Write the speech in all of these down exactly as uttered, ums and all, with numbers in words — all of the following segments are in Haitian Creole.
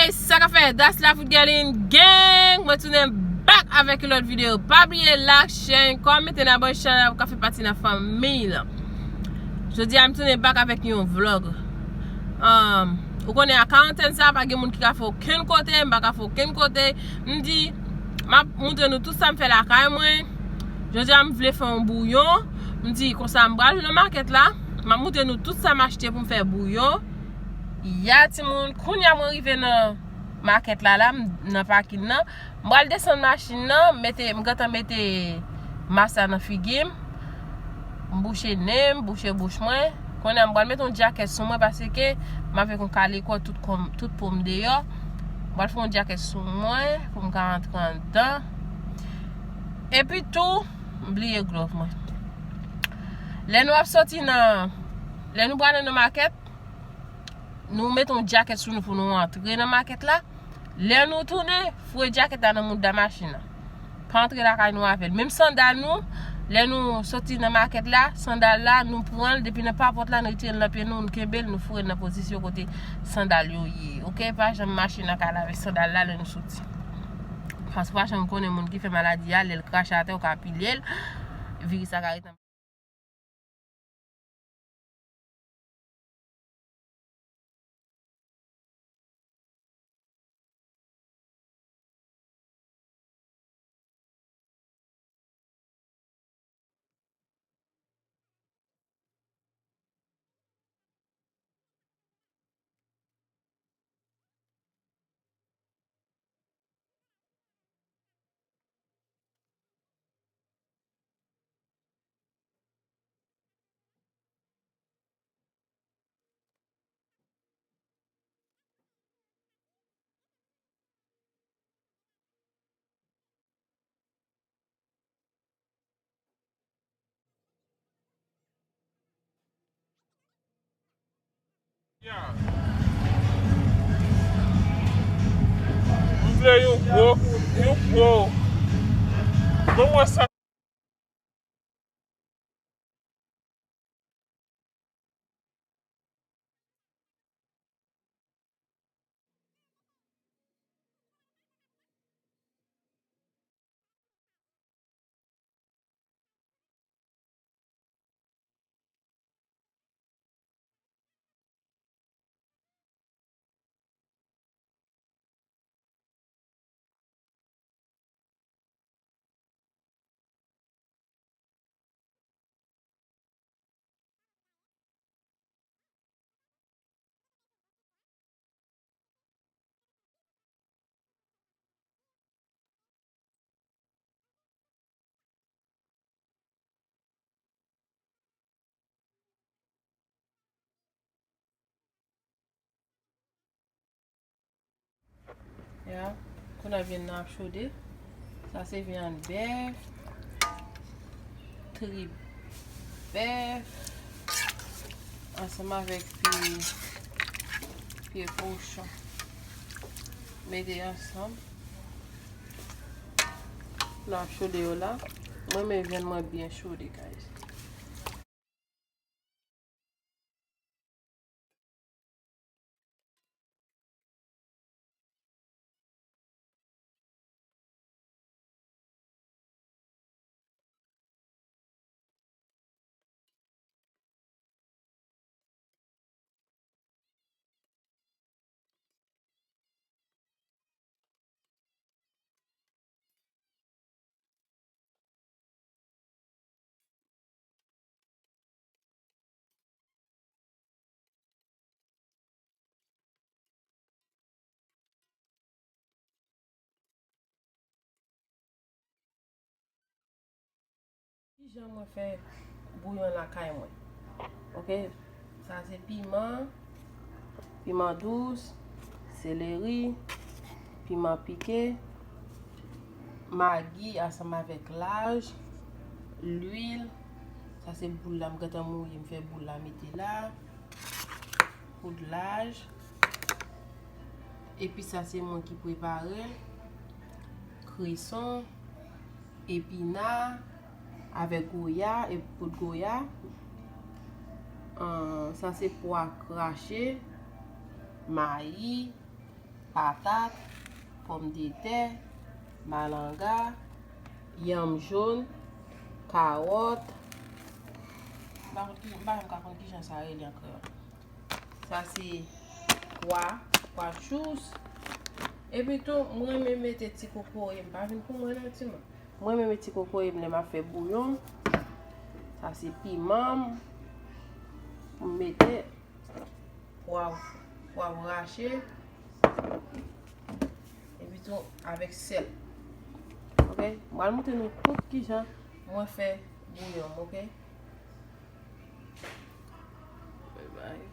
Hey, sa k ap fèt? That's Lafout Gèlin Gang. Mwen tounen back avèk yon lòt videyo. Pa bliye like, share, kòmante nan abòne chanèl la pou ka fè pati nan fanmi lan. Jodi a m tounen back avèk yon vlog. Um, ou konnen a karantèn sa, pa gen moun ki ka fè okenn kote, m pa ka fè okenn kote. M di, m ap montre nou tout sa m fè lakay mwen. Jodi a m vle fè yon bouyon. M di konsa m pral nan makèt la. M ap montre nou tout sa m achte pou m fè bouyon. Ya timoun, kounye a mwen rive nan makèt la, la, m nan pakin nan. M pral desann machin nan, mete, m gentan mete mas la nan figi m. M bouche nen m, bouche bouch mwen. Kounye a m pral mete yon djakèt sou mwen paske m avèk yon kale kò tout kò m, tout po m deyò. M pral fè yon djakèt sou mwen pou m ka antre anndan. Epi tou, m bliye glòv mwen. Lè nou ap soti nan, lè nou prale nan makèt, nou mete yon djakèt sou nou pou nou antre nan makèt la. Lè nou tounen, foure djakèt la nan mouda machin nan. Pa antre lakay nou avè l. Menm sandal nou, lè nou soti nan makèt la, sandal la, nou pran l depi nan papòt la, nou retire l nan pye nou, nou kenbe l, nou foure l nan pozisyon kote sandal yo ye. Oke? Pa janm mache nan kay la avèk sandal la lè nou soti. Paske w pa janm konnen moun ki fè maladi a, lè l krache atè, ou ka pile l, viris la ka rete. M vle yon gwo, yon gwo. Ban mwen sa. Ya, kounye a vyann nan ap chode. Sa se vyann bèf, trip bèf, ansanm avèk pye, pye kochon. Mete ansanm. Nan ap chode yo la. Mwen, men vyann mwen byen chode, guys. Kijan mwen fè bouyon lakay mwen? Oke, sa se piman, piman dous, seleri, piman pike, magi ansanm avèk laj, lwil. Sa se boul la, m gentan mouye, m fè boul la mete la. Poud laj. Epi sa se mwen ki prepare l. Kreson, epina, avèk goya, e poud goya. Ahn, sa se pwa krache, mayi, patat, pòmdetè, malanga, yanm jòn, kawòt. M pa konn ki, m pa menm ka konn kijan sa rele an kreyòl. Sa se pwa, pwa chous. Epi tou, mwen renmen mete ti kokoye. M pa vin pou mwen non, timoun. Mwen renmen mete ti kokoye m lè m ap fè bouyon. Sa se piman m. M mete pwav, pwav rache. Epi tou, avèk sèl. Oke? M pral montre nou tout kijan mwen fè bouyon m, oke? Bye bye.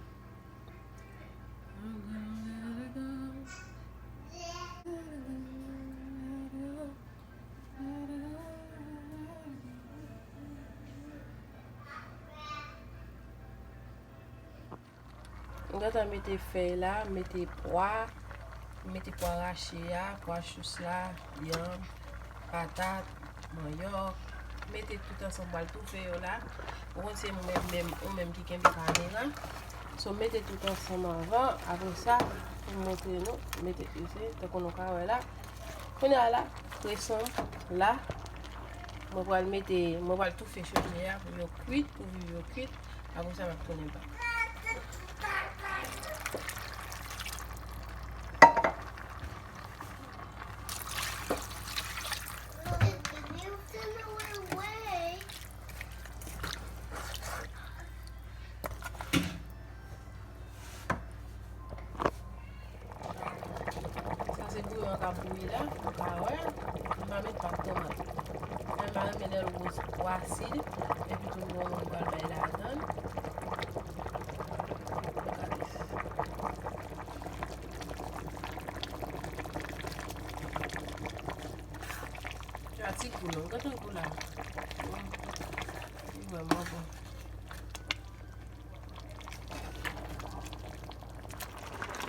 M gentan mete fèy la, mete pwa, mete pwa rache a, pwa chous la, yanm, patat, manyòk, mete tout ansanm, pral toufe yo la. Ou konn se mwen menm, ou menm ki kenbe kamera. So, mete tout ansanm anvan, apre sa, pou m montre nou, mete, you see, tankou nou ka wè la. Kounye a la, kweson la, mwen pral mete, mwen pral toufe chofye a pou yo kwit, pou viv yo kwit. Apre sa, m ap tounen bak. Sa se bouyon k ap bouyi la, ou ka wè. M pa met pa tomat. Mwen pa renmen lè l wòz twò asid, epi tou m gon moun pral bay ladann. Gade. Yon ti gou non, gade gou la. Li vrèman bon.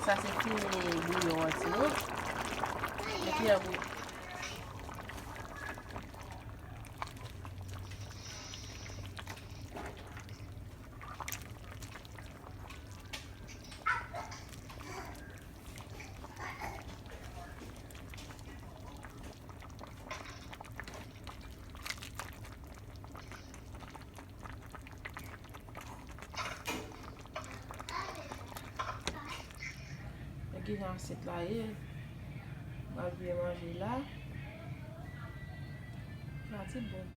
Sa se fini bouyon an, timoun. Epi an bou-, Men kijan asyèt la ye. M ap byen manje la. Sa ti bon.